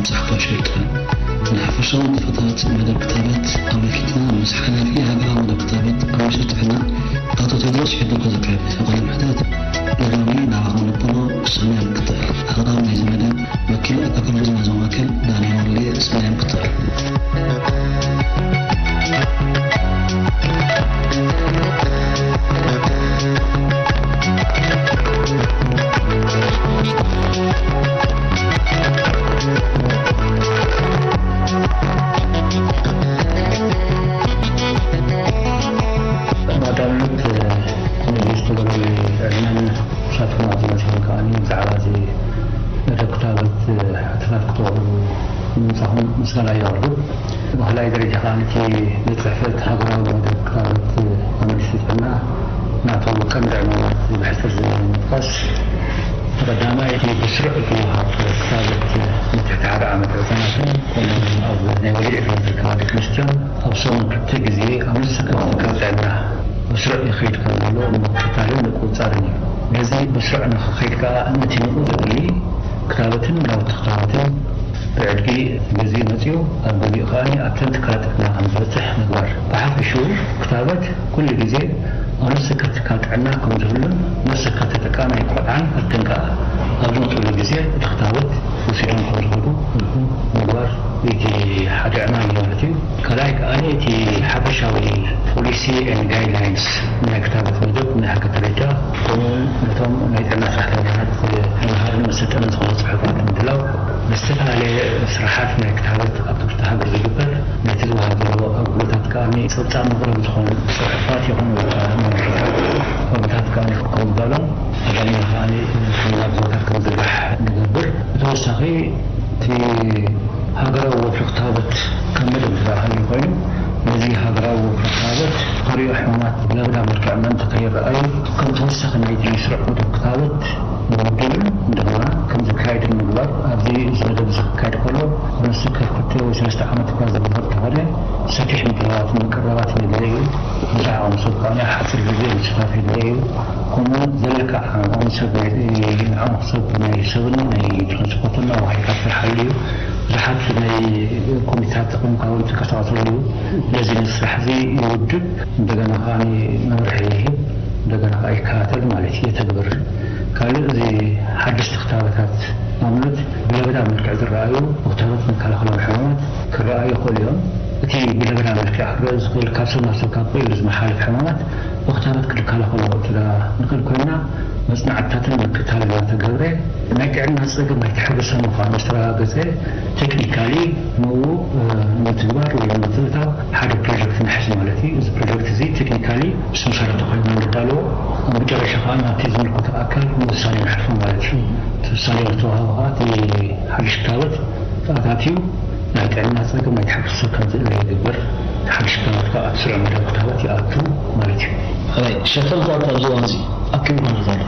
ምብጻሕ ካብ ሸይጣን። ንሓፈሻዊ ንጥፈታት መደብ ክታበት ኣመልኪትና ምስ ሓላፊ ሃገራዊ መደብ ክታበት ኣብ ሚኒስትሪ ጥዕና ኣቶ ቴድሮስ ሒደጎ ዘካየድናዮ ቃለ መሕተት ቀዳሚ ናባኹም ነብቅሎ። ሰናይ ምክትታል። ኣቕራቢ ናይዚ መደብ ወኪል ኣገልግሎት ናይዞም ወኪል ዳንኤል ወርሌ። ሰናይ ምክትታል። ቀዳምነት፣ ነዚ ዝተገበረ ዕድመን ሳትኩም ኣብዚ መጺኹም ከኣ ብዛዕባ እዚ መደብ ክታበት ሕቶታት ክተቕርቡ ምምጻኹም ምስጋና የቕርብ። ብኻልኣይ ደረጃ ከኣ ነቲ ቤት ጽሕፈት ሃገራዊ መደብ ክታበት ኣብ ሚኒስትሪ ጥዕና ናቱ ቀንዲ ዕማማት ብሕጽር ዝበለ ንምጥቃስ፣ እቲ ቀዳማይ እቲ ብስሩዕ እቲ ክታበት ንትሕቲ ሓደ ዓመት ህጻናትን ከምኡውን ኣብ ናይ ወሊዒ ዕድመ ዝርከባ ደቂ ኣንስትዮን ኣብ ሰሙን ክልተ ግዜ ኣብ ነፍሲ ወከፍ ትካል ጥዕና ብስሩዕ ይኸይድ ከም ዘሎ ንምክትታልን ምቁጽጻርን እዩ። ነዚ ብስሩዕ ንኽኸይድ ከኣ ነቲ ንቑጽ ዘድሊ ክታበትን ናውቲ ክታበትን ብዕድጊ እቲ ግዜ መጺኡ ኣብ ግዜኡ ከኣ ኣብተን ትካላት ጥዕና ከም ዝበጽሕ ምግባር። ብሓፈሽኡ ክታበት ኩሉ ግዜ ኣብ ነፍሲ ወከፍ ትካል ጥዕና ከም ዝህሉን ነፍሲ ወከፍ ተጠቃማይ ቆልዓን ኣደን ከኣ ኣብ ዝመጽእሉ ግዜ እቲ ክታበት ወሲዶም ከም ዝኸዱ ምግባር እቲ ሓደ ዕማም እዩ ማለት እዩ። ካልኣይ ከኣ እቲ ሓፈሻዊ ፖሊሲ ኤንድ ጋይድላይንስ ናይ ክታበት መደብ ናይ ሃገር ደረጃ ከምኡውን ነቶም ናይ ጥዕና ሰራሕተኛታት መምሃርን መሰልጠንን ዝኾኑ ጽሑፋት ምድላው፣ ንዝተፈላለየ ስራሓት ናይ ክታበት ኣብ ትሕቲ ሃገር ዝግበር ነቲ ዝወሃብ ዘሎ ኣገልግሎታት ከኣ ጸብጻብ መቕረቢ ዝኾኑ ጽሑፋት ይኹን ወይ ከኣ መምርሒታት ከምኡታት ከኣ ከምግባሎም ኣዳሊና ከኣ ከም ናብ ዞባታት ከም ዝዝርጋሕ ንገብር። ብተወሳኺ እቲ ሃገራዊ ወፍሪ ክታበት ከም መደብ ዝረኣኻዮ ኮይኑ፣ ነዚ ሃገራዊ ወፍሪ ክታበት ዝኸርዩ ሕማማት ብለበዳ መልክዕ ምእንቲ ከይረኣዩ ከም ተወሳኺ ናይቲ ስሩዕ መደብ ክታበት ንምድብን እንደገና ከም ዝካየድን ምግባር። ኣብዚ እዚ መደብ እዚ ክካየድ ከሎ ኣብ ነፍሲ ወከፍ ክልተ ወይ ሰለስተ ዓመት እኳ ዝግበር እንተኾነ ሰፊሕ ምድላዋትን ምቅርራባትን የድልየ እዩ። ንዝዓቐመ ሰብ ከኣ ሓፂር ግዜ ምስታፍ የድልየ እዩ። ከምኡ ዘለካ ዓቕሚ ሰብ ናይ ዓቕሚ ሰብ ናይ ሰብን ናይ ትራንስፖርትን ኣዋሂድካ ትሰርሓሉ እዩ። ብዙሓት ናይ ኮሚቴታት ተቐምካ እውን ትንቀሳቐሰሉ እዩ። ነዚ ነዚ ስራሕ እዚ ይውድብ፣ እንደገና ከኣ መምርሒ ይህብ፣ እንደገና ከኣ ይከታተል ማለት እዩ፣ የተግብር። ካልእ እዚ ሓደሽቲ ክታበታት ንኣብነት ብለበዳ መልክዕ ዝረኣዩ ብክታበት መከላኸሎም ሕማማት ክረኣዩ ይኽእሉ እዮም። እቲ ብለበዳ መልክዕ ክረአ ዝኽእል ካብ ሰብ ናብ ሰብ ካብ ቀይሩ ዝመሓለፍ ሕማማት ብክታበት ክንከላኸሎ እንተ ንኽእል ኮይና መጽናዕትታትን ምክትታልን እናተገብረ ናይ ጥዕና ጸገም ኣይተሐደሰን ምዃኑ ምስ ተረጋገጸ ቴክኒካሊ ንኡ ንምትግባር ወይ ንምትእታው ሓደ ፕሮጀክት ንሕዝ ማለት እዩ። እዚ ፕሮጀክት እዚ ቴክኒካሊ ምስ መሰረተ ኮይና ንዳለዎ ኣብ መጨረሻ ከዓ ናብቲ ዝምልከቶ ኣካል ንውሳኔ ነሕልፎ ማለት እዩ። እቲ ውሳኔ ዝተዋሃበ ከዓ እቲ ሓድሽ ክታበት ተኣታትዩ ናይ ጥዕና ጸገም ናይ ተሓፍስ ሰብ ከም ዝእለ ይግበር። ሓድሽ ክታበት ከዓ ኣብ ስሩዕ መደብ ክታበት ይኣቱ ማለት እዩ። ሕራይ ሸፈን ክታበት ኣብዚ እዋን እዚ ኣኪቡ ይኾን ዘሎ?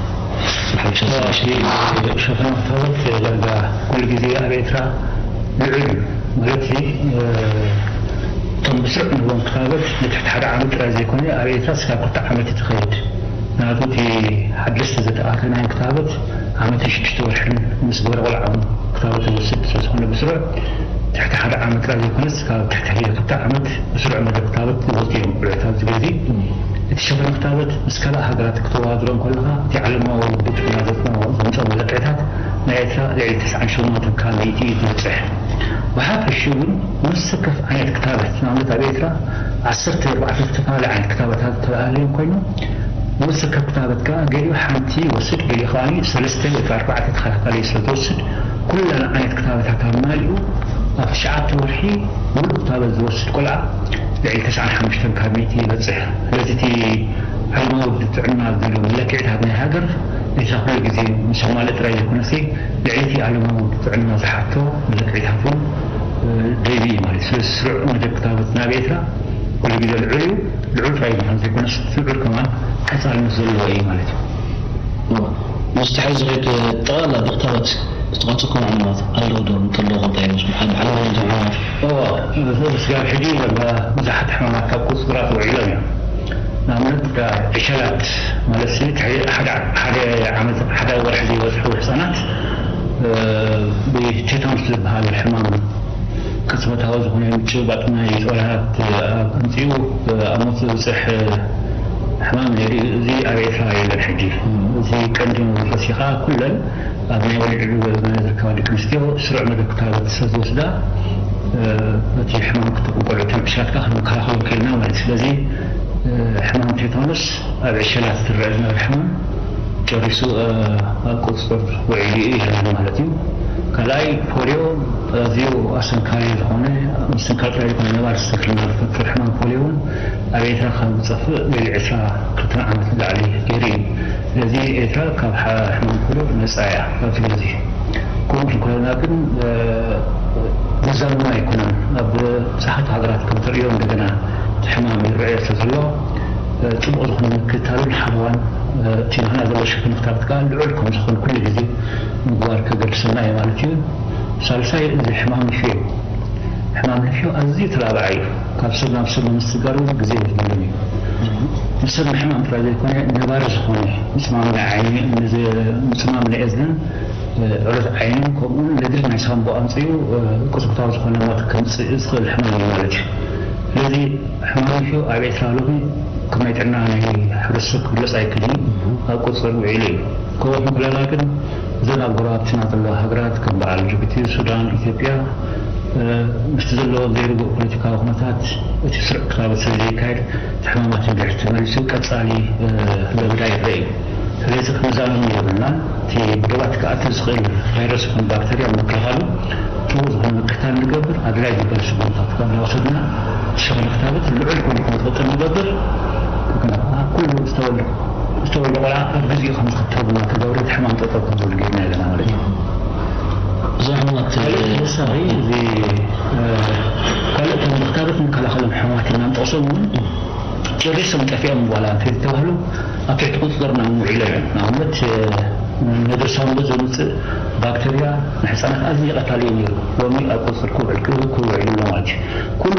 ሓድሽ ክታበት ሸፈን ክታበት ዳርጋ ኩሉ ግዜ ኣብ ኤርትራ ልዑል እዩ። ማለት እዚ እቶም ብስሩዕ ንህቦም ክታበት ንትሕቲ ሓደ ዓመት ጥራይ ዘይኮነ ኣብ ኤርትራ እስካብ ክልተ ዓመት እዩ ትኸይድ። ምክንያቱ እቲ ሓደስቲ ዝተኣከናዮ ክታበት ዓመትን ሽዱሽተ ወርሕን ምስ ገበረ ቆልዓ እውን ክታበት ዝወስድ ስለዝኾነ ብስሩዕ ትሕቲ ሓደ ዓመት ጥራይ ዘይኮነስ ካብ ትሕቲ ክልተ ዓመት ብስሩዕ መደብ ክታበት ዝወስዱ እዮም ቆልዑት ኣብዚ ግዜ። እቲ ሸፈን ክታበት ምስ ካልእ ሃገራት ክተወዳድሮ እንከለኻ እቲ ዓለማዊ ውድብ ጥዕና ዘምፀኦ መለክዕታት ናይ ኤርትራ ልዕሊ ተስዓን ሸሞንተን ካብ ሚእቲ እዩ ዝበፅሕ። ብሓፈሽኡ እውን ነፍሲ ወከፍ ዓይነት ክታበት ንኣብነት ኣብ ኤርትራ ዓሰርተ ኣርባዕተ ዝተፈላለዩ ዓይነት ክታበታት ተላዓልዮም ኮይኖም ንወሰከ ክታበት ከኣ ገሊኡ ሓንቲ ይወስድ፣ ገሊኡ ከኣ ሰለስተ ወይ ከኣ ኣርባዕተ ተኸታታሊ ስለ ትወስድ፣ ኩለን ዓይነት ክታበታት ኣማሊኡ ኣብ ትሽዓተ ወርሒ ሙሉእ ክታበት ዝወስድ ቆልዓ ልዕሊ ተስዓን ሓሙሽተን ካብ ሚእቲ ይበጽሕ። ስለዚ እቲ ዓለማዊ ውድብ ጥዕና ዝደልዮ መለክዒታት ናይ ሃገር ነቲ ኩሉ ግዜ ምስ ኣማልእ ጥራይ ዘይኮነሲ፣ ልዕሊ እቲ ዓለማዊ ውድብ ጥዕና ዝሓቶ መለክዒታት እውን ደይቡ እዩ ማለት እዩ። ስለዚ ስሩዕ መደብ ክታበት ናብ ኤርትራ ኩሉ ግዜ ልዑል እዩ። ልዑል ጥራይ ምዃን ዘይኮነስ፣ ልዑል ከማን ቀጻልነት ዘለዎ እዩ ማለት እዩ። እዎ። ምስቲ ሕዚ ዝኸይድ ጠቕላላ ብኽታበት ዝተቐጸኩም ዕማማት ኣለዉ ዶ? እንተለዉ፣ እንታይ ይመስሉ? ሓደ ሓደ ወይ እንታይ ዕማማት? እዎ፣ ስጋብ ሕጂ ዘላ ብዙሓት ሕማማት ካብ ቁጽጽራት ውዒሎም እዮም። ንኣብነት፣ ዕሸላት ማለት፣ ሓደ፣ ሓደ ዓመት፣ ሓደ ወርሒ ዘይበጽሑ ህጻናት ብቴታኖስ ዝበሃል ሕማም ቅጽበታዊ ዝኾነ ምጭባጥ ናይ ጸወያት ኣምጺኡ ኣብ ሞት ዘብጽሕ ሕማም ነይሩ። እዚ ኣብ ኤርትራ የለን ሕጂ። እዚ ቀንዲ መበገሲ ከኣ ኩለን ኣብ ናይ ወሊዑ ዝርከባ ደቂ ኣንስትዮ ስሩዕ መደብ ክታበት ስለ ዝወስዳ እቲ ሕማም ክተቆልዑ ተንቅሻትካ ክንከላኸሎ ክኢልና ማለት እዩ። ስለዚ ሕማም ቴታኖስ ኣብ ዕሸላት ዝረአ ዝነበረ ሕማም ጨሪሱ ኣብ ቁፅፅር ውዒሉ እዩ የለን ማለት እዩ። ካልኣይ ፖሊዮ ኣዝዩ ኣሰንካሪ ዝኾነ ምስትንካር ጥራይ ዝኾነ ነባር ስንክልና ዝፈጥር ሕማም ፖሊዮ እውን ኣብ ኤርትራ ካብ ዝጠፍእ ልዕሊ ዕስራ ክልተ ዓመት ንላዕሊ ገይሩ እዩ። ስለዚ ኤርትራ ካብ ሕማም ፖሊዮ ነፃ እያ ኣብዚ ግዜ። ከምኡ እንከለና ግን መዛኑና ኣይኮነን። ኣብ ብዙሓት ሃገራት ከም ትርእዮ እንደገና እቲ ሕማም ይረኣዮ ስለ ዘሎ ፅቡቕ ዝኾነ ምክትታልን ሓለዋን እቲ ናህና ዘሎ ሽፍን ክታበት ከዓ ልዑል ከም ዝኾነ ኩሉ ግዜ ምግባር ከገድሰና እዩ ማለት እዩ። ሳልሳይ እዚ ሕማም ንፍዮ እዩ። ሕማም ንፍዮ ኣዝዩ ተላባዒ እዩ። ካብ ሰብ ናብ ሰብ ንምስጋር እውን ግዜ የድልየሉ እዩ። ንሰብ ምሕማም ጥራይ ዘይኮነ ነባሪ ዝኾነ ምፅማም ናይ ዓይኒ፣ ምፅማም ናይ እዝንን ዕረት ዓይንን ከምኡውን ነድሪ ናይ ሳንቡእ ኣምፅኡ ቅጽበታዊ ዝኾነ ሞት ከምፅእ ዝኽእል ሕማም እዩ ማለት እዩ። ስለዚ ሕማም ንፍዮ ኣብ ኤርትራ ሎሚ ከም ናይ ጥዕና ናይ ሕብረተሰብ ክግለፅ ኣይክእልን እዩ። ኣብ ቁፅፅር ውዒሉ እዩ። ከምኡ ክብለና ግን እዘን ኣብ ጎረባብትና ዘለዋ ሃገራት ከም በዓል ጅቡቲ፣ ሱዳን፣ ኢትዮጵያ ምስቲ ዘለዎ ዘይርጉእ ፖለቲካዊ ኩነታት እቲ ስሩዕ ክታበት ስለ ዘይካየድ እቲ ሕማማት እንድሕር ተመሊሱ ቀፃሊ ለበዳ ይረአ እዩ። ስለዚ ክንዛነሙ የብልናን። እቲ ብዶባት ክኣቲ ዝኽእል ቫይረስ ይኹን ባክተርያ ንምክልኻሉ ጥቡቕ ዝኾነ ምክትታል ንገብር፣ ኣድላይ ዝበለ ስጉምታት ከኣ እናወሰድና ሽፋን ክታበት ልዑል ኮይኑ ከም ዝቕፅል ንገብር። ኩሉ ዝተወልደ ዝተወልደ ቆልዓ ኣብ ግዜኡ ከም ዝኽተብ እናተገብረ እቲ ሕማም ጠጠው ከም ዝብል ጌርና ኣለና ማለት እዩ። እዞም ሕማማት ካልእ ተወሳኺ እዚ ካልእ ከም ክታበት ንከላኸሎም ሕማማት ኢና ንጠቕሶም እውን ጨሪሶም ጠፊኦም ዋላ እንተይተባህሉ ኣብ ትሕቲ ቁፅፅርና ውዒሎም እዮም። ንኣብነት ነደርሳምበት ዘምፅእ ባክተርያ ንሕፃናት ኣዝዩ ቀታሊ እዩ ነይሩ። ሎሚ ኣብ ቁፅፅር ክውዕል ክውዕል ኣሎ ማለት እዩ። ኩሉ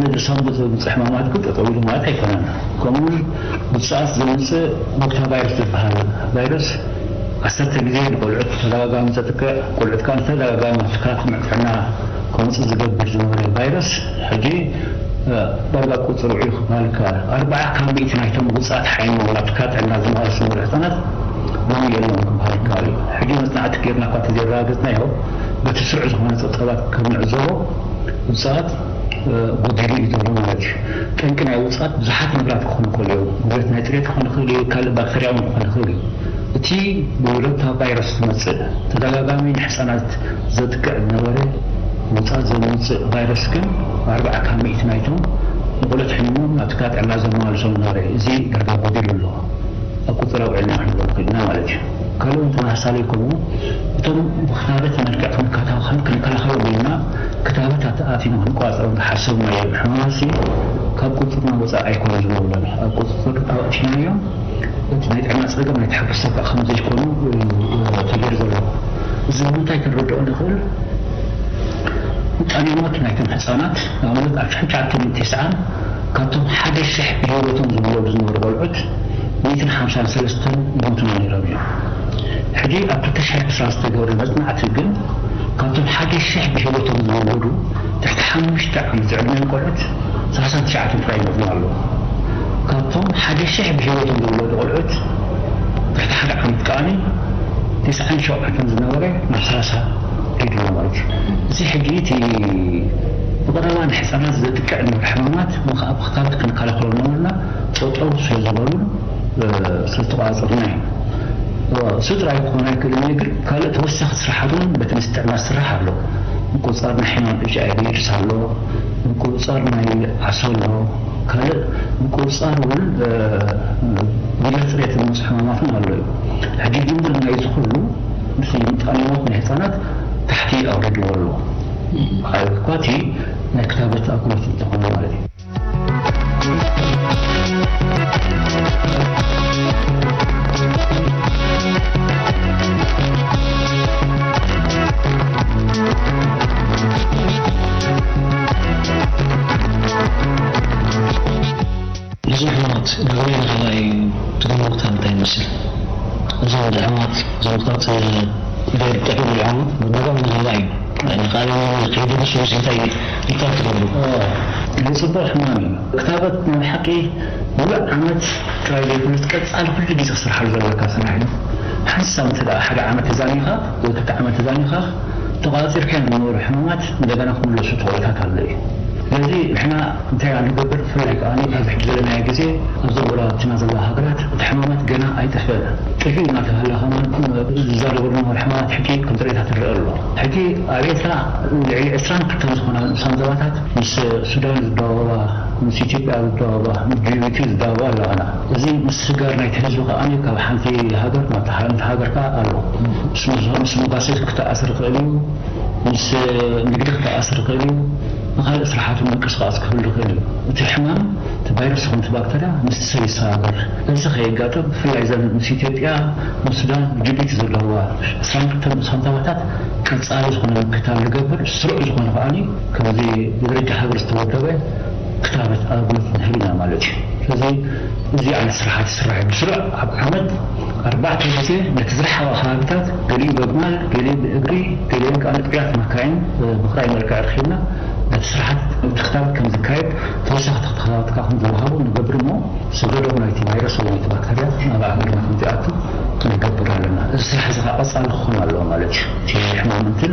ነደርሳምበት ዘምፅእ ሕማማት ግን ጠጠው ኢሉ ማለት ኣይኮነን። ከምኡ እውን ውፅኣት ዘምፅእ ሮታ ቫይረስ ዝበሃል ቫይረስ ዓሰርተ ግዜ ንቆልዑት ተደጋጋሚ ዘጥቅዕ፣ ቆልዑት ከዓ ተደጋጋሚ ትካላት ጥዕና ከምፅእ ዝገብር ዝነበረ ቫይረስ ሕጂ ዳርጋ ቁፅሪ ውዒሉ ክበሃል ይከኣል። ኣርባዓ ካብ ሚእቲ ናይቶም ውፅኣት ሓይሞ ናብ ትካል ጥዕና ዝመሃሩ ዝነበሩ ህፃናት ሎሚ የለውን ክበሃል ይከኣል እዩ። ሕጂ መፅናዕቲ ጌርና እኳ እንተዘየረጋገፅናዮ በቲ ስሩዕ ዝኾነ ፀብፃባት ከም ንዕዘቦ ውፅኣት ጎዲሉ እዩ ዘሎ ማለት እዩ። ጠንቂ ናይ ውፅኣት ብዙሓት ነገራት ክኾኑ ይኽእሉ እዮም። ጉድለት ናይ ፅሬት ክኾን ይኽእል እዩ፣ ካልእ ባክተርያ እውን ክኾን ይኽእል እዩ። እቲ ብሮታ ቫይረስ ዝመፅእ ተደጋጋሚ ንሕፃናት ዘጥቅዕ ዝነበረ ውፃት ዘምፅእ ቫይረስ ግን ኣርባዓ ካብ ሚእቲ ናይቶም ንቆልዑት ሕሚሞም ናብ ትካል ጥዕና ዘመላልሶም ዝነበረ እዚ ዳርጋ ጎዲሉ ኣሎ። ኣብ ቁፅሪ ኣውዒልና ክንብል ንኽእል ኢና ማለት እዩ። ካልእ እውን ተመሳሳሊ ከምኡ እቶም ብክታበት መልክዕ ክንከታኸል ክንከላኸሎም ኢልና ክታበት ኣተኣቲና ክንቆፃፀሮም ዝሓሰብናዮም ሕማማትሲ ካብ ቁፅፅርና ወፃኢ ኣይኮኑን ዝነብሩ ኣብ ቁፅፅር ኣእቲናዮም እቲ ናይ ጥዕና ፀገም ናይ ተሓጉስ ሰብካ ከም ዘይኮኑ ተገይሩ ዘሎ። እዚ ንምንታይ ክንርድኦ ንኽእል? ምጣኔ ሞት ናይቶም ህፃናት ንኣብነት ኣብ ሽሕን ትሽዓተን ሚእቲ ተስዓን ካብቶም ሓደ ሽሕ ብህይወቶም ዝውለዱ ዝነበሩ ቆልዑት ሚእትን ሓምሳን ሰለስተን ይሞቱና ነይሮም እዮም። ሕጂ ኣብ ክልተ ሽሕ ዕስራ ዝተገብረ መፅናዕቲ ግን ካብቶም ሓደ ሽሕ ብህይወቶም ዝውለዱ ትሕቲ ሓሙሽተ ዓመት ዝዕድሚኦም ቆልዑት ሰላሳን ትሽዓተን ጥራይ ይሞቱና ኣለዉ። ካብቶም ሓደ ሽሕ ብህይወቶም ዝውለዱ ቆልዑት ትሕቲ ሓደ ዓመት ከኣኒ ተስዓን ሸውዓተን ዝነበረ ናብ ሰላሳ ከይድና ማለት እዩ። እዚ ሕጂ እቲ ብቐረባ ንሕፃናት ዘጥቅዕ ዝነበረ ሕማማት ምኽኣብ ክታበት ክንከላኸሎ ነበርና ጠጠው ስለ ዝበሉ ስለ ዝተቋፃፀርና እዩ። እሱ ጥራይ ክኾን ኣይክእልን እዩ፣ ግን ካልእ ተወሳኺ ስራሓት እውን በቲ ምስ ጥዕና ዝስራሕ ኣሎ። ምቁፅፃር ናይ ሕማም ኤች ኣይ ቪ ኤድስ ኣሎ፣ ምቁፅፃር ናይ ዓሶ ኣሎ፣ ካልእ ምቁፅፃር እውን ጉድለት ፅሬት ዝመፅኡ ሕማማትን ኣሎ እዩ። ሕጂ ድምር ናይዚ ኩሉ ምስ ምጣኔ ሞት ናይ ህፃናት ታሕቲ ኣውሪድዎ ኣሎ። እኳ እቲ ናይ ክታበት ኣኩነት እንተኾነ ማለት እዩ። እዞም ሕማማት ናብ ኣበይ ንኻልኣይ ትግምግታ እንታይ ይመስል? እዞም ሕማማት እዞም ክታበት ደቂ ብልዖም ብመጋም ንገዛ እዩ። ካልእ ከይዲ ብስሉስ እንታይ ይካል ትገብሩ? ንፅቡቅ ሕማም እዩ። ክታበት ናይ ሓቂ ሙሉእ ዓመት ጥራይ ዘይኮነስ ቀፃሊ ኩሉ ግዜ ክስርሓሉ ዘለካ ስራሕ እዩ። ሓንሳብ እንተ ደኣ ሓደ ዓመት ተዛኒኻ ወይ ክልተ ዓመት ተዛኒኻ ተቋፂርካዮም ዝነበሩ ሕማማት እንደገና ክምለሱ ተኽእሎታት ኣሎ እዩ። ስለዚ ንሕና እንታይ ንገብር ብፍላይ ከኣ ኣብዚ ሕጂ ዘለናዮ ግዜ ኣብዞም ጎረባብትና ዘለዋ ሃገራት እቲ ሕማማት ገና ኣይጠፍአን። ጥፊኡ እናተባህለ ከማን ዝዛረበሉ ነበረ ሕማማት ሕጂ ከም ጥሬታት ይረአ ኣሎ። ሕጂ ኣብ ኤርትራ ልዕሊ ዕስራን ክልተን ዝኾና ንኡሳን ዞባታት ምስ ሱዳን ዝዳወባ፣ ምስ ኢትዮጵያ ዝዳወባ፣ ምስ ጅቡቲ ዝዳወባ ኣለዋና። እዚ ምስግጋር ናይቲ ህዝቢ ከኣ ካብ ሓንቲ ሃገር ናብታ ሓንቲ ሃገር ከኣ ኣሎ። ምስ ምስ ሞጋሴ ክተኣስር ይኽእል እዩ፣ ምስ ንግዲ ክተኣስር ይኽእል እዩ፣ ንኻልእ ስራሓት ምንቅስቃስ ክህሉ ይኽእል እዩ። እቲ ሕማም እቲ ቫይረስ ይኹን እቲ ባክተርያ ምስቲ ሰብ ይሰጋገር። እዚ ከየጋጥም ብፍላይ እዘን ምስ ኢትዮጵያ፣ ምስ ሱዳን፣ ጅቡቲ ዘለዋ ዕስራን ክልተን ንኡሳን ዞባታት ቀጻሊ ዝኾነ ምክትታል ንገብር፣ ስሩዕ ዝኾነ ከኣ ከምዚ ብደረጃ ሃገር ዝተወደበ ክታበት ኣገልግሎት ንህብ ኢና ማለት እዩ። ስለዚ እዚ ዓይነት ስራሓት ይስራሕ እዩ። ብስሩዕ ኣብ ዓመት ኣርባዕተ ግዜ ነቲ ዝረሓቐ ከባቢታት፣ ገሊኡ በግማል፣ ገሊኡ ብእግሪ፣ ገሊአን ከኣ ንጥዑያት መካይን ብክራይ መልክዕ ረኺብና ነቲ ስራሓት እቲ ክታበት ከም ዝካየድ ተወሳኺ ተኽተኻታት ከኣ ከም ዝወሃቡ ንገብር እሞ ስግረዶም ናይቲ ቫይረስ ወይ ናይቲ ባክተርያ ናብ ኣእምሮና ከም ዘይኣቱ ንገብር ኣለና። እዚ ስራሕ እዚ ከኣ ቀጻሊ ክኾን ኣለዎ ማለት እዩ። እቲ ሕማም እንትን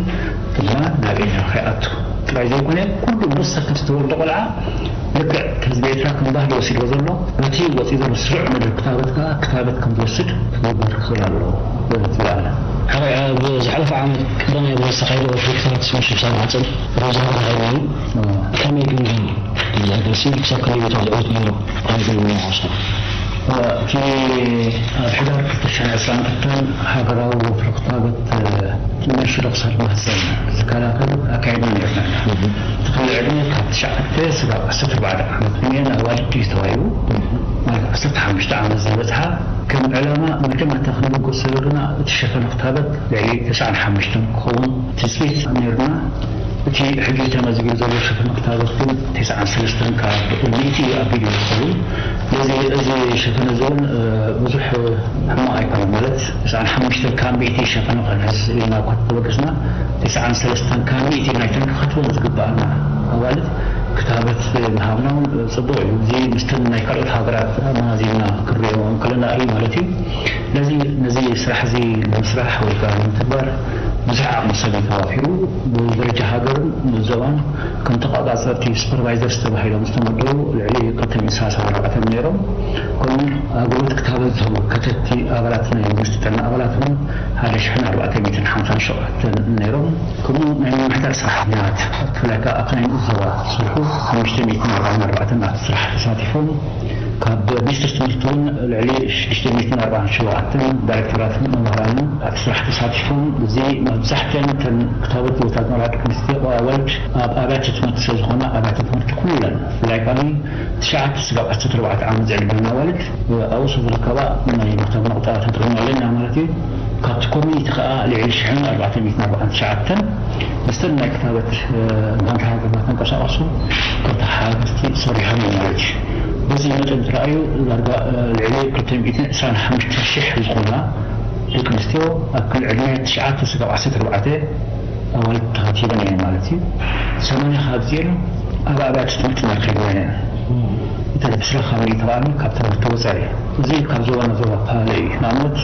ድማ ናብ ኤርትራ ከይኣቱ ጥራይ ዘይኮነ ኩሉ ምስ ሰከፍ ዝተወልደ ቆልዓ ልክዕ ህዝቢ ኤርትራ ከም ባህሊ ወሲድዎ ዘሎ በቲ ወፂኡ ዘሎ ስሩዕ መደብ ክታበት ከኣ ክታበት ከም ዝወስድ ክግበር ክኽእል ኣለዎ ዝብል ኣለ። ሓራይ ኣብ ዝሓለፈ ዓመት ቀዳማይ ብዘተኻየደ ወፍሪ ክታበት ስምሽብ ሳብ ማሕፀን ሮዛ ተኻይዱ ነይሩ። ከመይ ግን ግን እዚ ኣገርሲ ክሳብ ከመይ ቦታ ዝዕወት ነይሩ? ከመይ ግን ግን ዓሳ እቲ ኣብ ሕዳር ክልተ ሽሕን ዕስራን ክልተን ሃገራዊ ወፍሪ ክታበት መርሽዶ ክሳብ ማህፀን ዝከላኸል ኣካይድና ነርና። እቲ ክሊ ዕድመ ካብ ትሽዓተ ስጋብ ዓሰርተ ኣርባዕተ ዓመት ዕድመ ኣዋልድ እዩ ተባሂሉ። ማለት ዓሰርተ ሓሙሽተ ዓመት ዝበፅሓ ከም ዕላማ መጀመርታ ክንብገስ ዝነበርና እቲ ሸፈነ ክታበት ልዕሊ ተስዓን ሓሙሽተን ክኸውን ትፅቢት ነርና። እቲ ሕጂ ተመዝጊቡ ዘሎ ሸፈነ ክታበት ግን ተስዓን ሰለስተን ካብ ሚእቲ ኣቢሉ ይኸውን። ስለዚ እዚ ሸፈነ እዚ እውን ብዙሕ ሕማቕ ኣይኮነን። ማለት ተስዓን ሓሙሽተን ካብ ሚእቲ ሸፈነ ክንሕዝ ኢልና እኳ ተበገስና፣ ተስዓን ሰለስተን ካብ ሚእቲ ናይተን ክኸትበን ዝግብኣና ኣዋልድ ክታበት ምሃብና እውን ፅቡቕ እዩ። እዚ ምስተን ናይ ካልኦት ሃገራት ኣመዛዚንና ክንሪኦ እንከለና እዩ ማለት እዩ። ስለዚ ነዚ ስራሕ እዚ ንምስራሕ ወይ ከዓ ንምትግባር ብዙሕ ዓቕሚ ሰብ እዩ ተዋፊሩ። ብደረጃ ሃገርን ንዞባን ከም ተቋጻጸርቲ ሱፐርቫይዘርስ ተባሂሎም ዝተመደቡ ልዕሊ ክልተ ሚእቲ ሰላሳ ኣርባዕተ ነይሮም። ከምኡ ኣገልግሎት ክታበት ዝህቡ ከተቲ ኣባላት ናይ መንግስቲ ጥዕና ኣባላት እውን ሓደ ሽሕን ኣርባዕተ ሚእትን ሓምሳን ሸውዓተን ነይሮም። ከምኡ ናይ ምምሕዳር ሰራሕተኛታት ብፍላይ ከዓ ኣብቲ ናይ ንኡስ ዞባ ዝሰርሑ ሓሙሽተ ሚእትን ኣርባዓን ኣርባዕተን ኣብቲ ስራሕ ተሳቲፎም። ካብ ሚኒስትሪ ትምህርቲ እውን ልዕሊ ሽዱሽተ ሚእትን ኣርባዓን ሸውዓተን ዳይሬክተራትን መምህራንን ኣብቲ ስራሕ ተሳቲፎም። እዚ መብዛሕትአን እተን ክታበት ዝወስዳ ደቂ ኣንስትዮ ኣዋልድ ኣብ ኣብያተ ትምህርቲ ስለ ዝኾና ኣብያተ ትምህርቲ ኩለን ብፍላይ ከኣ ትሽዓተ ስጋብ ዓሰርተ ኣርባዕተ ዓመት ዝዕድመን ኣዋልድ ኣብኡ ስለ ዝርከባ ናይ ምኽታብ ነቑጣ ተጠቒምና ኣለና ማለት እዩ። ካብቲ ኮሚኒቲ ከኣ ልዕሊ ሽሕን ኣርባዕተ ሚእትን ኣርባዓን ትሽዓተን ምስተን ናይ ክታበት መሃንድራ ሃገርና ተንቀሳቐሱ ክልተ ሓገዝቲ ሰሪሖም እዮም ማለት እዩ። በዚ መጠን ተራእዩ ዳርጋ ልዕሊ ክልተ ሚእትን ዕስራን ሓሙሽተ ሽሕ ዝኾና ደቂ ኣንስትዮ ኣብ ክሊ ዕድመ ትሽዓተ ስጋብ ዓሰርተ ኣርባዕተ ኣዋልድ ተኸቲበን እየን ማለት እዩ። ሰማንያ ካብዚኤን ኣብ ኣብያተ ትምህርቲ መርኪብና እየን። እተን ዕስራ ካብ ሚእቲ ከኣ ካብ ትምህርቲ ወፃኢ። እዚ ካብ ዞባ ናብ ዞባ እፈላለ እዩ። ንኣብነት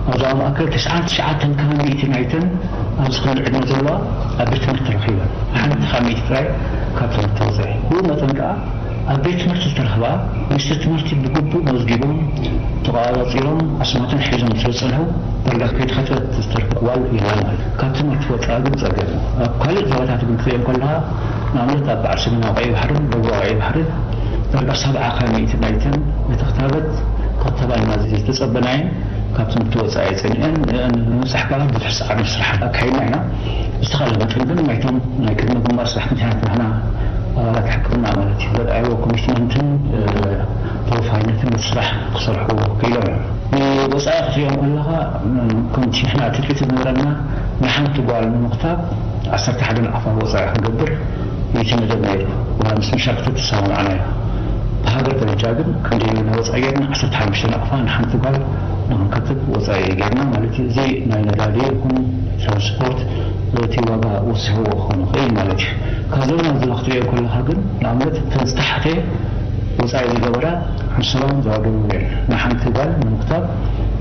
ኣብ ዞባ ማእከል ተስዓን ትሽዓተን ካብ ሚእቲ ናይተን ኣብዚ ክሊ ዕድመ ዘለዋ ኣብ ቤት ትምህርቲ ተረኺበን። ሓንቲ ካብ ሚእቲ ጥራይ ካብ ትምህርቲ ወፃኢ። ብኡ መጠን ከኣ ኣብ ቤት ትምህርቲ ዝተረኽባ ሚኒስትሪ ትምህርቲ ብግቡእ መዝጊቦም ተቋጻጺሮም ኣስማተን ሒዞም ስለ ዝጸንሑ ዳርጋ ከይተኸተበት ዝተርፈት ጓል የላን ማለት እዩ። ካብ ትምህርቲ ወጻኢ ግን ጸገም እዩ። ኣብ ካልእ ዞባታት ግን ክትሪኦ ከለኻ ንኣብነት ኣብ በዓል ሰሜናዊ ቀይሕ ባሕርን ደቡባዊ ቀይሕ ባሕርን ዳርጋ ሰብዓ ካብ ሚእቲ ናይተን ነቲ ክታበት ከተባልና ዝተጸበናየን ካብ ትምህርቲ ወጻኢ ጸኒሐን ንምብጻሕ ከኣ ብዙሕ ጻዕርን ስራሕን ኣካይድና ኢና። ብዝተኻለ መጠን ግን ናይቶም ናይ ቅድመ ግንባር ሰራሕተኛታት ንሕና ኣባላት ሕክምና ማለት እዩ ዘርኣይዎ ኮሚትመንትን ተወፋይነትን ነቲ ስራሕ ክሰርሑ ክኢሎም እዮም። ብወጻኢ ክትሪኦም ከለኻ ከምቲ ንሕና ትጽቢት ዝነበረና ንሓንቲ ጓል ንምኽታብ ዓሰርተ ሓደ ናቕፋ ወጻኢ ክንገብር እቲ መደብ ነይሩ። ምስ ምሻክተት ተሰማምዕና ኢና። ብሃገር ደረጃ ግን ክንደይ ንወጻኢ ጌርና ዓሰርተ ሓሙሽተ ናቕፋ ንሓንቲ ጓል ክንከትብ ወፃኢ ጌርና ማለት እዩ። እዚ ናይ ነዳዲ ይኹን ትራንስፖርት እቲ ዋጋ ወሲኽዎ ክኸውን ይኽእል ማለት እዩ። ካብ ዘበና እዚ ክትሪኦ ከለኻ ግን ንኣብነት እተን ዝተሓተ ወፃኢ ዝገበራ ንሰላም ዝዋደሉ እየን። ንሓንቲ ጓል ንምክታብ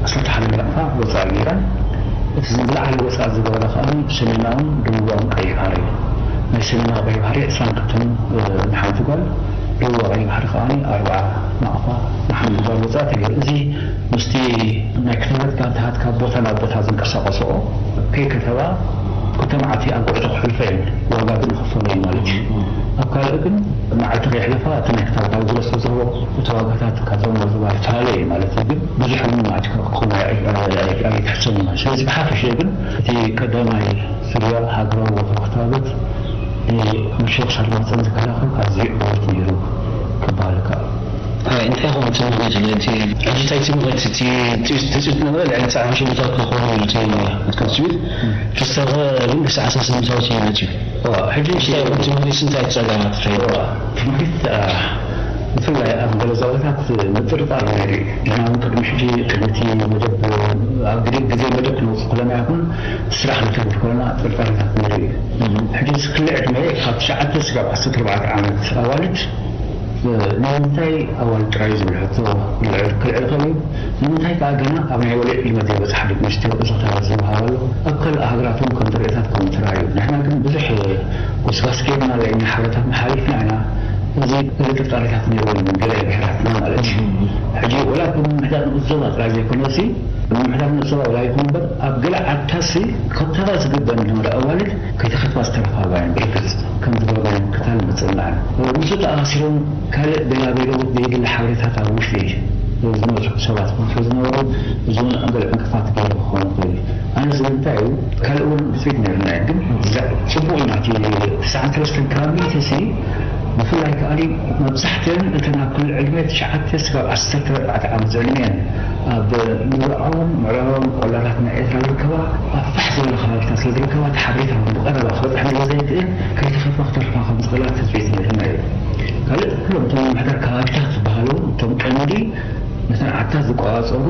ዓሰርተ ሓደ ሚእቲ ናቕፋ ወፃኢ ገይረን። እቲ ዝለዓለ ወፃኢ ዝገበራ ከዓ ሰሜናውን ደቡባውን ቀይሕ ባሕሪ እዩ። ናይ ሰሜናዊ ቀይሕ ባሕሪ ዕስራን ክልተን ንሓንቲ ጓል፣ ደቡባዊ ቀይሕ ባሕሪ ከዓ ኣርብዓ ናቕፋ ንሓንቲ ጓል ወፃኢ ተገይሩ። እዚ ምስቲ ናይ ክተበት ጋንታታት ካብ ቦታ ናብ ቦታ ዝንቀሳቐስኦ ከይከተባ ክልተ መዓልቲ ኣብ ጉዕዞ ክሕልፎ እየን። ዋጋ ግን ይኽፈሎ እዩ ማለት እዩ። ኣብ ካልእ ግን መዓልቲ ከየሕለፋ እቲ ናይ ክታበት ኣገልግሎት ስለ ዝህቦ እቲ ዋጋታት ካብዞም ናብ ዝባል ይፈላለየ እዩ ማለት እዩ። ግን ብዙሕ እውን መዓልቲ ክኸውን ኣይ- ኣይ- ኣይ- ኣይትሕሰብ ማለት እዩ። ስለዚ ብሓፈሽኡ ግን እቲ ቀዳማይ ዙርያ ሃገራዊ ወፍሪ ክታበት ንመሸወኽ ሳርማፀን ዝከላኸል ኣዝዩ ዕዉት ነይሩ ክበሃል ይከኣል። እንታይ ይኸውን እቲ ምኽንያት? እቲ ሕጂ እንታይ እቲ ምኽንያት? እቲ ትፅቢት ዝነበረ ልዕሊ ትስዓን ሽሕ ሚእታዊት ክኸውን እዩ እቲ ትፅቢት። ክስተ ግን ክሳዕ ዓሰርተ ሚእታዊት እዩ መፅዩ። እዋ፣ ሕጂ እንታይ ይኸውን እቲ ምኽንያት? እንታይ እቲ ፀገማት እንታይ ይኸውን? እዋ፣ እቲ ምኽንያት፣ አ፣ ብፍላይ ኣብ ገለ ዞባታት ምጥርጣር ነይሩ እዩ። ንሕና እውን ቅድሚ ሕጂ ቅድሚ እቲ መደብ ኣብ ግዜ መደብ ክንወፅእ ከለና ይኹን ስራሕ ንከብር ከለና ጥርጣሬታት ነይሩ እዩ። ሕጂ እዚ ክሊ ዕድመ ካብ ትሽዓተ ስጋብ ዓሰርተ ኣርባዕተ ዓመት ኣዋልድ ንምንታይ ኣዋልድ ጥራይ ዝብል ሕቶ ክልዕል ክልዕል ይኽእል እዩ። ንምንታይ ከኣ ገና ኣብ ናይ ወሊዕ ዕድመ ዘይበጽሓ ደቂ ኣንስትዮ እዚ ክታበት ዝወሃብ ኣሎ? ኣብ ካልእ ሃገራት እውን ከምዚ ርእይቶታት ከምኡ ተራእዩ። ንሕና ግን ብዙሕ ጎስጓስ ጌርና፣ ልዕሊ ሓበሬታት መሓሊፍና ኢና። እዚ ገለ ጥርጣሬታት ነይርዎ ገለ ብሄራትና ማለት እዩ። ሕጂ ወላ ብምምሕዳር ንኡስ ዞባ ጥራይ ዘይኮነሲ፣ ብምምሕዳር ንኡስ ዞባ ወላ ይኹን እምበር ኣብ ገለ ዓድታትሲ ክታበት ዝግበአን ዝነበረ ኣዋልድ ከይተኸትባ ዝተረፋ እዋን ብርግጽ ከም ዝገበረ ምክታል ምጽናዕን። ምስኡ ተኣሳሲሮም ካልእ ቤላቤሎ ዘይድለ ሓበሬታት ኣብ ውሽጢ ዝመጹ ሰባት ክመጹ ዝነበሩ፣ እዚ እውን ገለ ዕንቅፋት ገይሩ ክኸውን ይኽእል እዩ። ኣነ ዝብል እንታይ እዩ፣ ካልእ እውን ብፅቢት ነይሩና እዩ። ግን ዘ- ጽቡቕ እዩ ናቲ ትስዓን ሰለስተን ካብ ሚእቲ ሲ ብፍላይ ከኣ መብዛሕትአን እተን ኣብ ክሊ ዕድመ ትሽዓተ ስጋብ ዓሰርተ ኣርባዕተ ዓመት ዝዕድመ እየን። ኣብ ምብራቓውን ምዕራባውን ቆላታት ናይ ኤርትራ ዝርከባ ኣብ ፋሕ ዝበለ ከባቢታት ስለ ዝርከባ እቲ ሓበሬታ እውን ብቐረባ ክበጽሐን ስለ ዘይክእል ከይተኸትባ ክተርፋ ከም ዝኽእላ ትጽቢት ነይሩና እዩ። ካልእ ኩሎም እቶም ምምሕዳር ከባቢታት ዝበሃሉ እቶም ቀንዲ ነተን ዓድታት ዝቆጻጸሩ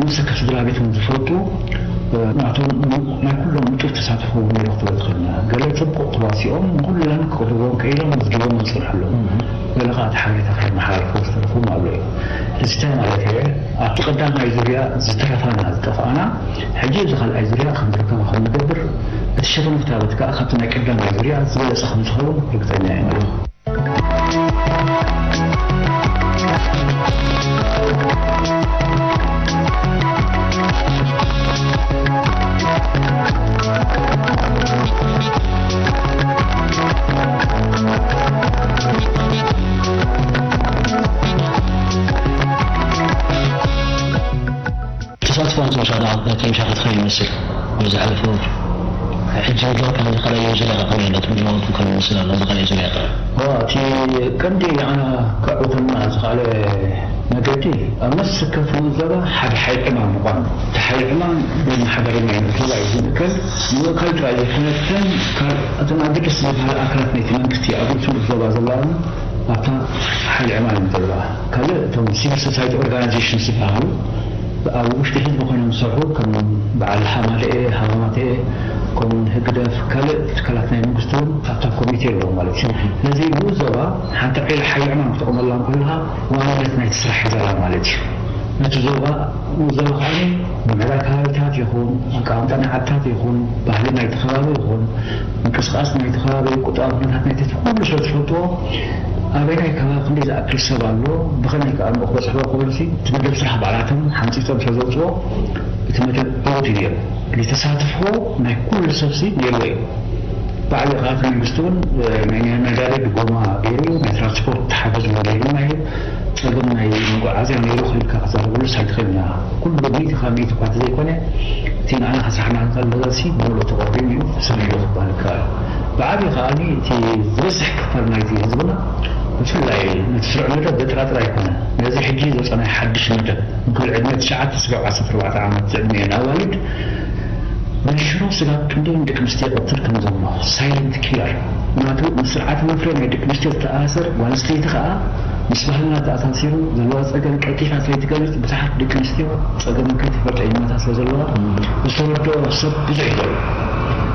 ነፍሲ ወከፍ ስድራ ቤት እውን ዝፈልጡ ናቶም ናይ ኩሎም ንጡፍ ተሳትፎ እውን ነይሩ ክትብል ትኽእል ኢና። ገለ ጽቡቕ ተዋሲኦም ንኹለን ክቕርብዎም ክኢሎም መዝጊቦም ዝጸንሑ ኣለዉ። ገለ ከዓ እቲ ሓበሬታ ከየመሓላልፉ ዝተረፉ እውን ኣለዉ እዮም። እዚ እንታይ ማለት እየ? ኣብቲ ቀዳማይ ዙርያ ዝተረፋና ዝጠፍኣና ሕጂ እዚ ካልኣይ ዙርያ ከም ዝርከባ ከም ንገብር እቲ ሽቶ መፍታበት ከዓ ካብቲ ናይ ቀዳማይ ዙርያ ዝበለጸ ከም ዝኸውን ርግጸኛ እየ ማለት እዩ። ተሳትፎ ኣንሶሻል ኣብ ተምሻ ክትኸይድ ይመስል ዝሓለፉ ሕጂ ዶ ከም ዝኸለዮ ዙርያ ከመይ ኣሎ ትምጅማውቱ ከም ይመስል ኣሎ ዝኸለዮ ዙርያ ከ እቲ ቀንዲ ንዓና ከዕውተና ዝኸኣለ መገዲ ኣብ ነፍሲ ከፍ ምዘባ ሓደ ሓይል ዕማም ምዃን እቲ ሓይል ዕማም ብማሕበረኛ ምእከባ እዩ ዝምእከል ምእካል ጥራይ ዘይኮነተን ካልእቶም ኣገደስቲ ዝበሃሉ ኣካላት ናይቲ መንግስቲ ኣብ ርእሱ ምዘባ ዘለዎም ኣብታ ሓይሊ ዕማም ዘለዋ ካልእ እቶም ሲቪል ሶሳይቲ ኦርጋናይዜሽን ዝበሃሉ ኣብ ውሽጢ ህዝቢ ኮይኖም ዝሰርሑ ከም በዓል ሃማደኤ ሃማማተኤ ከምኡውን ህግደፍ ካልእ ትካላት ናይ መንግስቲ እውን ኣብታ ኮሚቴ ኣለዉ ማለት እዩ። ስለዚ ንኡስ ዞባ ሓንቲ ዕል ሓይሊ ዕማም ክጠቕመላ እንከለኻ ዋንነት ናይቲ ስራሕ ሒዛላ ማለት እዩ። ነቲ ዞባ ንኡስ ዞባ ከዓ ምምዕዳል ከባቢታት ይኹን ኣቀማምጣ ናይ ዓድታት ይኹን ባህሊ ናይቲ ከባቢ ይኹን ምንቅስቃስ ናይቲ ከባቢ ቁጠባዊ ኩነታት ናይቲ ኩሉ ስለ ዝፈልጥዎ ኣበይናይ ከባቢ ክንደይ ዝኣክል ሰብ ኣሎ ብኸመይ ከዓ ንኡ ክበፅሕዎ ክብሉሲ እቲ መደብ ስራሕ ባዕላቶም ሓንፂፆም ስለ ዘውፅዎ እቲ መደብ ዕውት እዩ ነይሩ። ተሳትፎ ናይ ኩሉ ሰብሲ ነይርዎ እዩ። ባዕሉ ከዓ እቲ መንግስቲ እውን ናይ ነዳዲ ድጎማ ገይሩ ናይ ትራንስፖርት ሓገዝ እውን ገይሩና እዩ። ፀገም ናይ መጓዓዝያ ነይሩ ክልካ ክዛረበሉ ሳይትኽእል ኢና። ኩሉ ሚእቲ ካብ ሚእቲ እኳ እንተዘይኮነ እቲ ንዓና ከስራሕና ዝኽእል ነገርሲ ብምሉእ ተቐቢሉ እዩ ተሰሚዑ ክበሃል ይከኣል። ብዓብዪ ከዓኒ እቲ ዝበዝሕ ክፋል ናይቲ ህዝብና ብፍላይ ነቲ ስሩዕ መደብ ዘጠራጥር ኣይኮነን። ነዚ ሕጂ ዝወፀ ናይ ሓድሽ መደብ ንኩል ዕድመ ትሽዓተ ስጋብ ዓሰርተ ኣርባዕተ ዓመት ዝዕድመየን ኣዋልድ ናይ ሽሮ ስጋብ ክንደይን ደቂ ኣንስትዮ ይቐትል ከም ዘሎ ሳይለንት ኪለር ናቱ ምስ ስርዓተ መፍረ ናይ ደቂ ኣንስትዮ ዝተኣሳሰር ጓል ኣንስተይቲ ከኣ ምስ ባህልና ተኣሳሲሩ ዘለዋ ጸገም ቀልጢፋ ስለይትገልጽ ብዙሓት ደቂ ኣንስትዮ ጸገም ከይትፈልጦ ይመታ ስለ ዘለዋ ዝተወደኦ ሰብ ብዙሕ እዩ ዘሎ።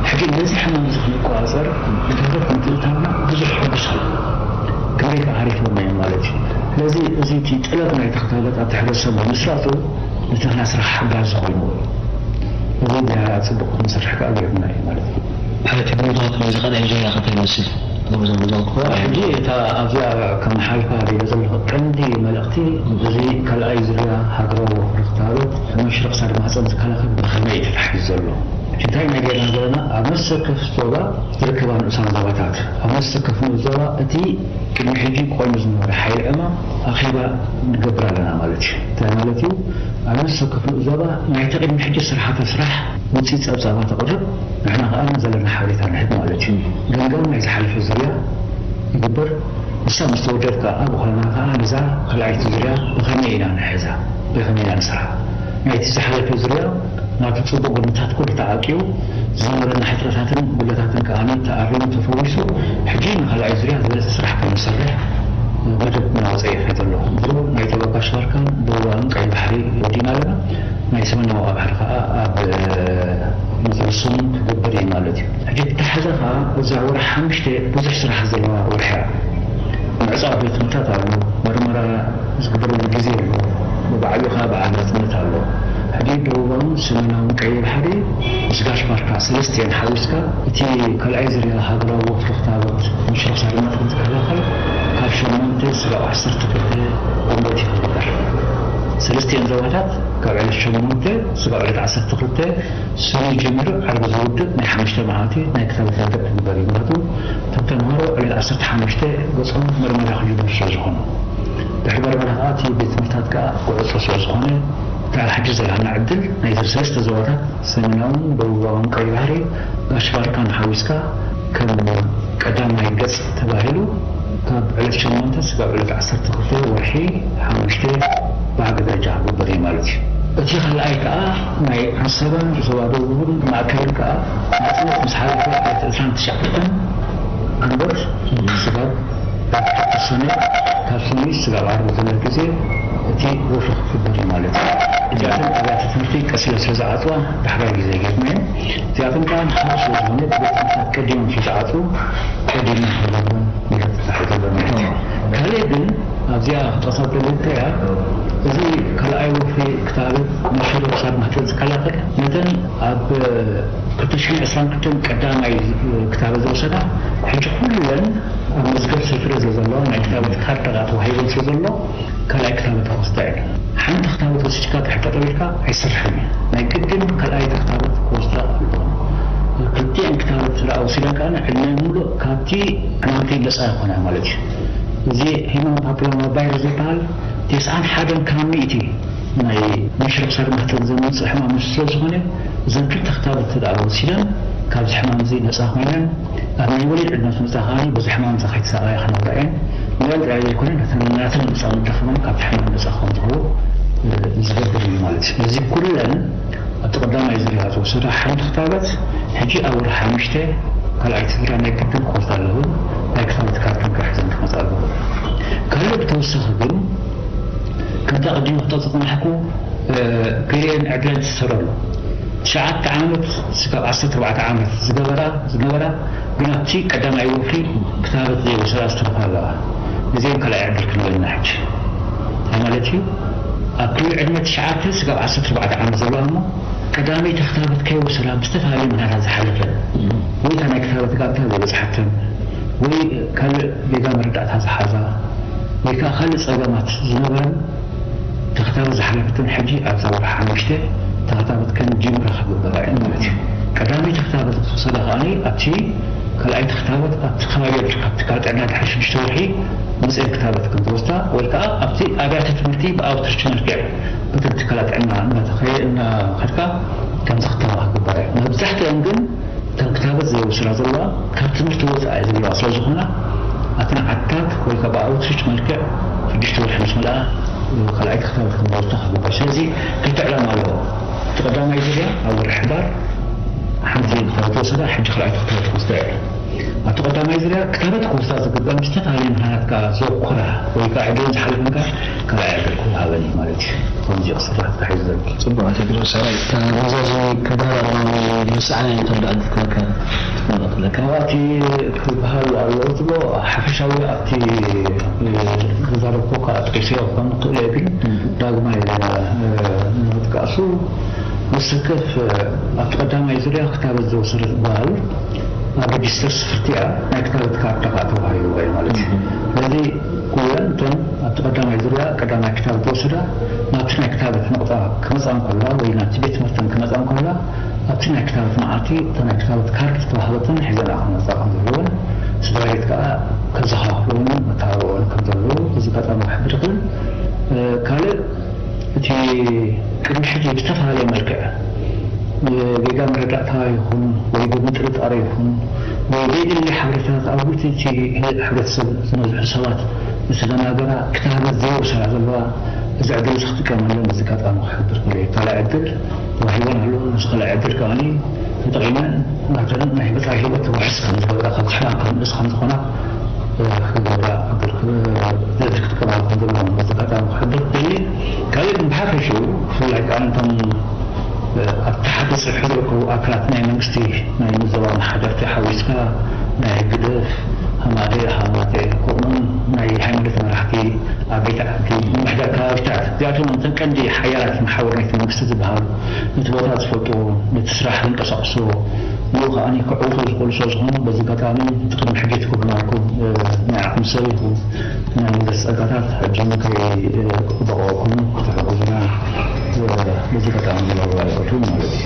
ሕጂ ነዚ ሕማም እዚ ክንቆጻጸር ብትኹረት ምትእትታውና ብዙሕ ሕጉስ ኣሎ። ክንደይ ከኣ ሓሪፍዎም እዮም ማለት እዩ። ስለዚ እዚ እቲ ጥለት ናይቲ ክታበት ኣብቲ ሕብረተሰብ ብምስራጹ ነቲ ናትና ስራሕ ሓጋዚ ኮይኑ እዩ። እዚ ዝያዳ ጽቡቕ ክንሰርሕ ከኣ ገይሩና እዩ ማለት እዩ። ማለት እቲ ብንግዳት ነዚ ካልኣይ ዙርያ ከ እንታይ ይመስል? እዞም እዞም እኮ ሕጂ እታ ኣብዚኣ ከም ሓልፋ ሪኦ ዘለኹ ቀንዲ መልእኽቲ እዚ ካልኣይ ዙርያ ሃገራዊ ወፍሪ ክታበት መሽረቕ ሳድ ማህፀን ዝከላኸል ብኸመይ እዩ ተታሒዙ ዘሎ? ሕጂ እንታይ ኢና ጌርና ዘለና? ኣብ ነፍሲ ወከፍ ዞባ ዝርከባ ንኡሳን ዞባታት፣ ኣብ ነፍሲ ወከፍ ንኡስ ዞባ እቲ ቅድሚ ሕጂ ኮይኑ ዝነበረ ሓይሊ ዕማም ኣኼባ ንገብር ኣለና ማለት እዩ። እንታይ ማለት እዩ? ኣብ ነፍሲ ወከፍ ንኡስ ዞባ ናይቲ ቅድሚ ሕጂ ስራሓተ ስራሕ ውፅኢት ፀብፃባ ተቕርብ፣ ንሕና ከኣ ዘለና ሓበሬታ ንህብ ማለት እዩ። ገምጋም ናይ ዝሓለፈ ዙርያ ይግበር። ንሳ ምስ ተወደት ከኣ ብኾልና ከኣ ነዛ ካልኣይቲ ዙርያ ብኸመይ ኢና ንሕዛ? ብኸመይ ኢና ንስርሓ? ናይቲ ዝሓለፈ ዙርያ ናቱ ጽቡቕ ጎንታት ኩሉ ተዓቂቡ፣ ዝነበረና ሕጽረታትን ጉድለታትን ከኣ ተኣሪሙ ተፈዊሱ፣ ሕጂ ንኻልኣይ ዙርያ ዝበለጸ ስራሕ ከም ንሰርሕ መደብ እናወጸ እዩ ከይዱ ዘሎ። ድሮ ናይ ቶጋ ጋሽ ባርካን ደቡባውን ቀይሕ ባሕሪ ወዲና ኣለና። ናይ ሰሜናዊ ቀይሕ ባሕሪ ከኣ ኣብ መበል ሰሙን ክግበር እዩ ማለት እዩ። ሕጂ ብተሓዛ ከኣ እዛ ወርሒ ሓሙሽተ ብዙሕ ስራሕ ዘለዋ ወርሒ እያ። ምዕጻው ቤት ትምህርታት ኣሎ፣ መርመራ ዝግበረሉ ግዜ ኣሎ፣ ብባዕሉ ከኣ በዓል ናጽነት ኣሎ። ሕጂ ደቡባውን ሰሜናውን ቀይሕ ባሕሪ ምስ ጋሽ ባርካ ሰለስቲኤን ሓዊስካ እቲ ካልኣይ ዙርያ ሃገራዊ ወፍሪ ክታበት ምሽርኽ ሳድማት እንትከላኸል ካብ ሸሞንተ ስጋብ ዓሰርተ ክልተ ግንቦት እዩ ክግበር። ሰለስቲኤን ዞባታት ካብ ዕለት ሸሞንተ ስጋብ ዕለት ዓሰርተ ክልተ ሰኑይ ጀሚሩ ዓርቢ ዝውድእ ናይ ሓሙሽተ መዓልቲ ናይ ክታበት መደብ ክግበር እዩ። ምኽንያቱ እቶም ተምሃሮ ዕለት ዓሰርተ ሓሙሽተ ገጾም መርመራ ክጅምሩ ስለ ዝኾኑ፣ ድሕሪ መርመራ ከኣ እቲ ቤት ትምህርታት ከኣ ክዕጾ ስለ ዝኾነ፣ እታ ሕጂ ዘለና ዕድል ናይዘን ሰለስተ ዞባታት ሰሜናውን ደቡባውን ቀይሕ ባሕሪ ጋሽ ባርካን ሓዊስካ ከም ቀዳማይ ገጽ ተባሂሉ ካብ ዕለት ሸሞንተ ስጋብ ዕለት ዓሰርተ ክልተ ወርሒ ሓሙሽተ ብሃገር ደረጃ ክግበር እዩ ማለት እዩ። እቲ ካልኣይ ከኣ ናይ ዓሰባን ዞባ ደቡብን ማእከልን ከኣ ናጽነት ምስ ሓለፈ ዕለት ዕስራን ትሽዓተን ግንቦት ስጋብ ሰነ ካብ ሰኑይ ስጋብ ዓርቢ ዘሎ ግዜ እቲ ወፍሪ ክግበር እዩ ማለት እዩ። እዚኣተን ኣብያተ ትምህርቲ ቀስ ኢለን ስለ ዝዓጽዋ ዳሕራይ ግዜ ጌርናየን። እዚኣተን ከኣ ንሓደ ስለ ዝኾነ ቤት ትምህርታት ቀዲሞም ስለ ዝዓጽዉ ቀዲምና ክንገብረን ንግደት ተታሒዙ ኣሎ ማለት እዩ። ካልእ ግን ኣብዚኣ ክጠቕሳ ደሊ እንታይ እያ፣ እዚ ካልኣይ ወፍሪ ክታበት መሸሎ ክሳብ ማህፀን ዝከላኸል ነተን ኣብ ክልተ ሽሕን ዕስራን ክልተን ቀዳማይ ክታበት ዝወሰዳ ሕጂ ኩለን ኣብ መዝገብ ስፍሪ ስለ ዘለዋ ናይ ክታበት ካርድ ተዋሂበን ስለ ዘሎ ካልኣይ ክታበት ክወስዳ እየን። ሓንቲ ክታበት ወሲድካ ድሕሪ ጠጠው ኢልካ ኣይሰርሕን እዩ። ናይ ግድን ካልኣይቲ ክታበት ክወስዳ ኣለዎ። ክልቲኤን ክታበት ስለ ወሲደን ከኣ ዕድመን ሙሉእ ካብቲ ሕማምቲ ነፃ ይኾና ማለት እዩ። እዚ ሂማን ፓፒሎማ ቫይረስ ዝበሃል ተስዓን ሓደን ካብ ሚእቲ ናይ ምሽርቕ ሳድ ማህፀን ዘምፅእ ሕማም ንሱ ስለ ዝኾነ እዘን ክልተ ክታበት እንተ ደኣ ወሲደን ካብዚ ሕማም እዚ ነፃ ኮይነን ኣብ ናይ ወሊድ ዕድመ ምስ መፃ ከኣ በዚ ሕማም እዚ ከይተሳቐያ ክነብራ እየን። ንዕን ጥራይ ዘይኮነ ነተን ናተን መፃምድቲ ከማን ካብቲ ሕማም ነፃ ክኾን ዝኸውን ዝገብር እዩ ማለት እዩ። ስለዚ ኩለን ኣብቲ ቀዳማይ ዙርያ ዝወሰዳ ሓንቲ ክታበት ሕጂ ኣብ ወርሒ ሓሙሽተ ካልኣይቲ ዙርያ ናይ ግድን ክወስዳ ኣለወን። ናይ ክታበት ካርድ እውን ሒዘን ክመፃ ኣለወን። ካልእ ብተወሳኺ ግን ከምቲ ኣቐዲሙ ክጠቕሶ ዝጸናሕኩ እ፣ ጊዜን ዕድለን ትሰረሉ። ትሽዓተ ዓመት ስጋብ ዓሰርተ ኣርባዕተ ዓመት ዝገበራ ዝነበራ ግን ኣብቲ ቀዳማይ ወፍሪ ክታበት ዘይወሰዳ ዝተረፋ ኣለዋ። እዚአን ካልኣይ ዕድል ክንበልና ሕጂ እንታይ ማለት እዩ? ኣብ ክሊ ዕድመ ትሽዓተ ስጋብ ዓሰርተ ኣርባዕተ ዓመት ዘለዋ እሞ ቀዳመይቲ ክታበት ከይወሰዳ ብዝተፈላለየ ምኽንያታት ዝሓለፈ ወይ እታ ናይ ክታበት ጋብታ ዘይበጽሓተን ወይ ካልእ ጌጋ መረዳእታ ዝሓዛ ወይ ከዓ ካልእ ጸገማት ዝነበረን ተኽታበት ዝሓለፈትን ሕጂ ኣብዛ ወርሒ ሓሙሽተ ተኽታበት ከም ጅምራ ክግበራ እየን ማለት እዩ። ቀዳመይቲ ክታበት ክትወሰዳ ከኣ ኣብቲ ካልኣይቲ ክታበት ኣብቲ ከባቢ ኣብቲ ትካል ጥዕና ድሕሪ ሽዱሽተ ወርሒ መፅኤን ክታበት ከም ትወስዳ ወይ ከዓ ኣብቲ ኣብያተ ትምህርቲ ብኣውትሪች መልክዕ በተን ትካላት ጥዕና እናተኸየ እናኸድካ ከም ዝኽተባ ክግበራ እዩ። መብዛሕትኦም ግን እተን ክታበት ዘይወስዳ ዘለዋ ካብ ትምህርቲ ወፃኢ ዘለዋ ስለ ዝኾና ኣተን ዓድታት ወይ ከዓ ብኣውትሪች መልክዕ ሽዱሽተ ወርሒ ምስ መልኣ ካልኣይቲ ክታበት ከም ዝወስዳ ክግበር። ስለዚ ክልተ ዕላማ ኣለዎ። እቲ ቀዳማይ ዙርያ ኣብ ወርሒ ሕዳር ሓንቲ ክታበት ወሰዳ፣ ሕጂ ካልኣይቲ ክታበት ክወስዳ እዩ። ኣብቲ ቀዳማይ ዙርያ ክታበት ክወስዳ ዝግበአን ብዝተፈላለየ ምኽንያት ከኣ ዘወኩራ ወይ ከኣ ዕድለን ዝሓለፈን ከኣ ካልኣይ ዕድል ክወሃበን እዩ ማለት እዩ። ከምዚ ክስራሕ ተታሒዙ ዘሎ። ጽቡቕ፣ ኣቶ ኪሮስ፣ ሰራይ፣ እታ መዛዘሚ ከዳር ኣርባዊ ምስዓን እንታይ ደኣ ክትብለካ ንቐትለካ? ኣብቲ ክበሃል ኣለዎ ዝብሎ ሓፈሻዊ ኣብቲ፣ እ፣ ተዛረብኩ ከኣ ጠቒሰዮ ክኾን ክኽእል እየ፣ ግን ዳግማይ፣ እ፣ ንምጥቃሱ፣ መሰከፍ ኣብቲ ቀዳማይ ዙርያ ክታበት ዝወሰደት ጓል ኣብ ሬጅስተር ስፍርቲ እያ፣ ናይ ክታበት ካርድ ከኣ ተዋሂብዋ እዩ ማለት እዩ። ስለዚ ኩለን እተን ኣብቲ ቀዳማይ ዙርያ ቀዳማይ ክታበት ዝወሰዳ ናብቲ ናይ ክታበት ነቑጣ ክመጻ እንከላ ወይ ናብቲ ቤት ትምህርተን ክመጻ እንከላ ኣብቲ ናይ ክታበት መዓልቲ እታ ናይ ክታበት ካርድ ዝተዋህበተን ሒዘንኣ ክመጻ ከም ዘለወን ስድራ ቤት ከኣ ከዘኻኽርወንን መተባብዕወን ከም ዘለዉ በዚ ኣጋጣሚ ክሕብር ይኽእል። እ፣ ካልእ እቲ ቅድሚ ሕጂ ብዝተፈላለየ መልክዕ ጌጋ መረዳእታ ይኹን ወይ ብምጥርጣረ ይኹን ወይ ዘይድሊ ሓበሬታታት ኣብ ውሽጢ እቲ ሕብረተሰብ ዝነዝሑ ሰባት ዝተደናገራ ክታበት ዘይወሰዳ ዘለዋ እዚ ዕድል እዚ ክጥቀመለን በዚ ኣጋጣሚ ክሕብር ክእል እየ። ካልኣይ ዕድል ተዋሂበን ኣሎ። ነዚ ካልኣይ ዕድል ከኣ ተጠቒመን ናተን ናይ መጻኢ ህይወት ውሕስ ከም ዝገብራ፣ ካብ ሕማም ከም ንእስ ከም ዝኾና፣ እ፣ ክገብራ፣ ክገብር፣ እ፣ ክጥቀማሉ ከም ዘለወን በዚ ኣጋጣሚ ክሕብር ክደሊ። ካልእ ግን ብሓፈሽኡ ብፍላይ ከኣ ነቶም፣ እ፣ ኣብቲ ሓደ ጽፍሒ ዝርከቡ ኣካላት ናይ መንግስቲ ናይ ምዝባ መሓደርቲ ሓዊስካ ናይ ህግደፍ፣ ሃማደ፣ ሃማተ፣ ከምኡውን ናይ ሃይማኖት መራሕቲ፣ ዓበይቲ ዓዲ፣ ምምሕዳር ከባቢታት፣ እዚኣቶም እተን ቀንዲ ሓያላት መሓውር ናይቲ መንግስቲ ዝበሃሉ፣ ነቲ ቦታ ዝፈልጥዎ፣ ነቲ ስራሕ ዘንቀሳቕስዎ፣ ንኡ ከኣ ክዕውቱ ዝኽእሉ ስለ ዝኾኑ፣ በዚ ኣጋጣሚ እቲ ቅድሚ ሕጂ ትገብሩ ነበርኩም፣ እ፣ ናይ ዓቕሚ ሰብ ይኹን ናይ ንብረት ጸጋታት ሕጂ ከይበቐወኩም ክትሕግዙና፣ እ፣ በዚ ኣጋጣሚ ንመባልዕቱ ማለት እዩ።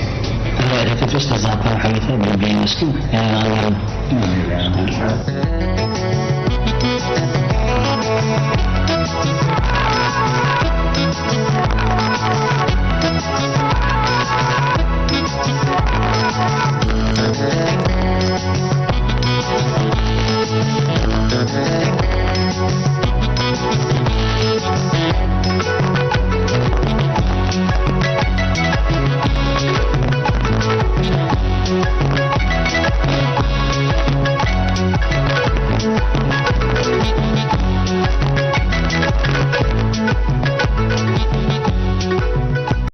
ኣቶ ቴድሮስ፣ ነዛ ካብ ሓሜታ ብልቢ የመስግን። እ፣ ኣላም።